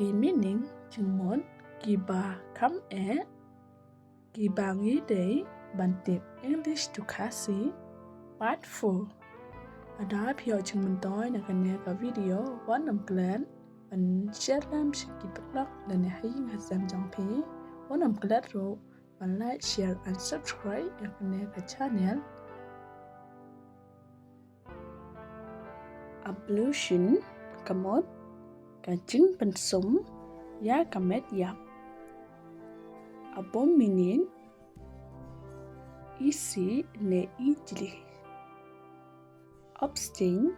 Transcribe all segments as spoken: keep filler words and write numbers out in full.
Ki meaning jingmut kiba kham eh kiba ngi dei ban tip. English to Khasi, Part four. Lada phi ïoh jingmyntoi na kane ka video, wat nym klet ban share lem sha ki paralok lane ha ïing ha sem jong phi. Wat nym klet ruh ban like, share and subscribe ïa kane ka channel. Ablution ka mut ka jingpynsum ïa ka met ïap. Abominate, isih ne ijli. Abstain,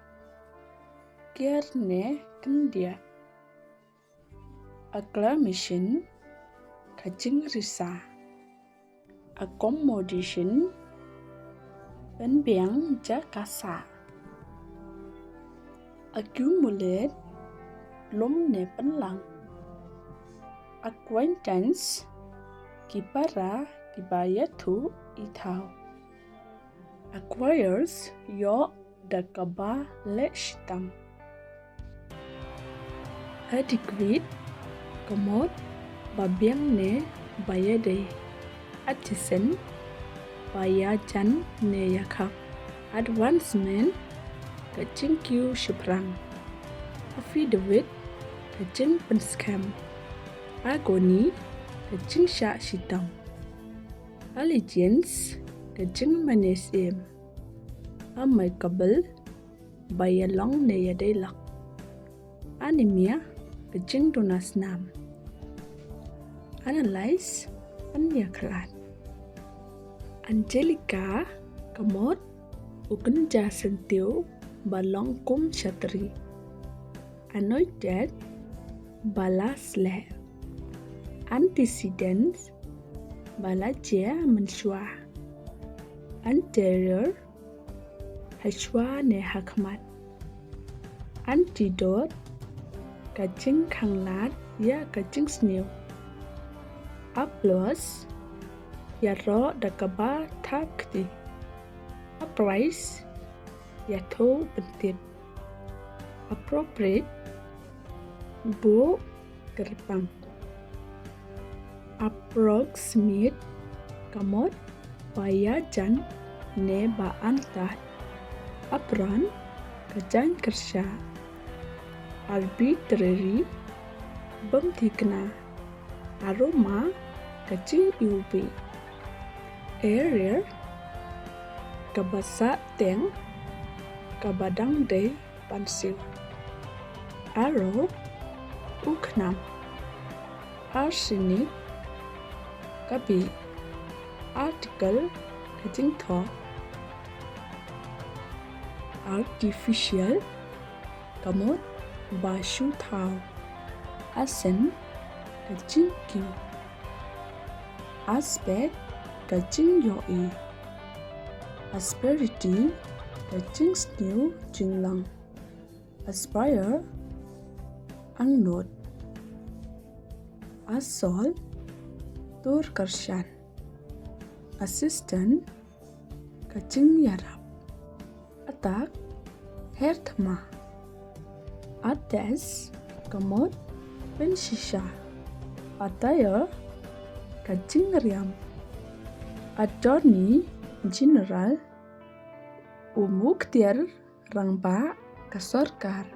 ker ne kyndiah. Acclamation, ka jingrisa. Accommodation, pynbiang jaka sah. Accumulate, lum ne pynlang. Acquaintance, ki para kiba ïathuh i thaw. Acquires, ïoh da kaba leh shitom. Adequate ka mut ba biang ne ba ïadei. Adjacent, ba ïajan ne ïakhap. Advancement, ka jingkiew shaphrang. Affidavit, ka jingpynskhem. Agony, ka jingshah shitom. Allegiance, ka jingmane syiem. Amicable, ba ïalong ne ïadei lok. Anemia, ka jingduna snam. Analyse, pynïakhlad. Angelica ka mut u kynja syntiew ba long kum shatri. Anointed, ba la sleh. Antecedents, ba la jia mynshuwa. Anterior, ha shuwa ne ha khmat. Antidote, ka jingkhanglad ïa ka jingsniew. Applause, ïaroh da kaba thap kti. Apprise, ïathuh pyntip. Appropriate, buh kyrpang. Approximate, ka mut ba ïajan ne ba antad. Apron, ka jaiñ kyrshah. Arbitrary, bym thikna. Aroma, ka jingiwbih. Aerial, kaba sah teng, kaba dang dei ban siew. Arrow, u khnam. Arsenic, ka bih. Article, ka jingthoh. Artificial, ka mut ba shu thaw. Accent, ka jingkiew. Aspect, ka jingïohi. Asperity, ka jingsniew jinglong. Aspire, angnud. Assault, tur kyrshan. Assistant, ka jingïarap. Attack, her thma. Attest, ka mut pynshisha. Attire, ka jingriam. Attorney General, u muktiar rangbah ka sorkar.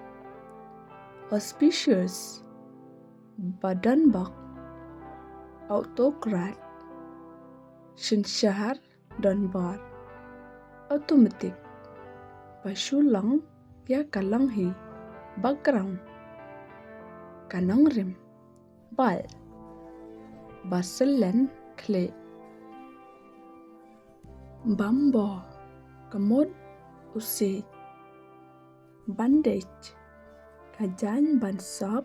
Auspicious, ba donbok. Autocrat, synshar donbor. Automatic, ba shu long ïa ka long hi. Background, ka nongrim. Bald, ba syllen khlieh. Bambo, ka mut u siej. Bandage, ka jaiñ ban sop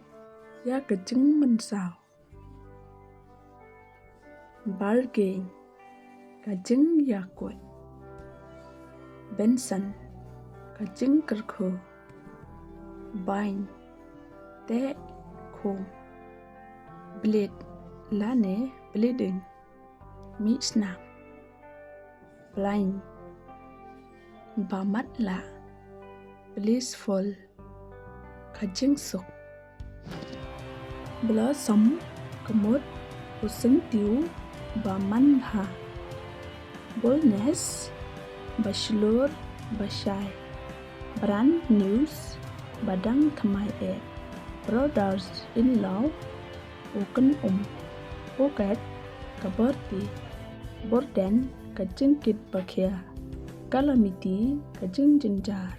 ïa ka jingmynsaw. Bargain, ka jingïakut. Benson, ka jingkyrkhu. Bind, teh khum. Bleed lane bleeding, mih snam. Blind, ba matlah. Blissful, ka jingsuk. Blossom, ka mut u syntiew ba manbha. Boldness, ba shlur ba shai. Brand news, ba dang thymmai eh. Brothers-in-law, u kynum. Bouquet, ka bor ti. Burden, ka jingkit ba khia. Calamity, ka jingjynjar.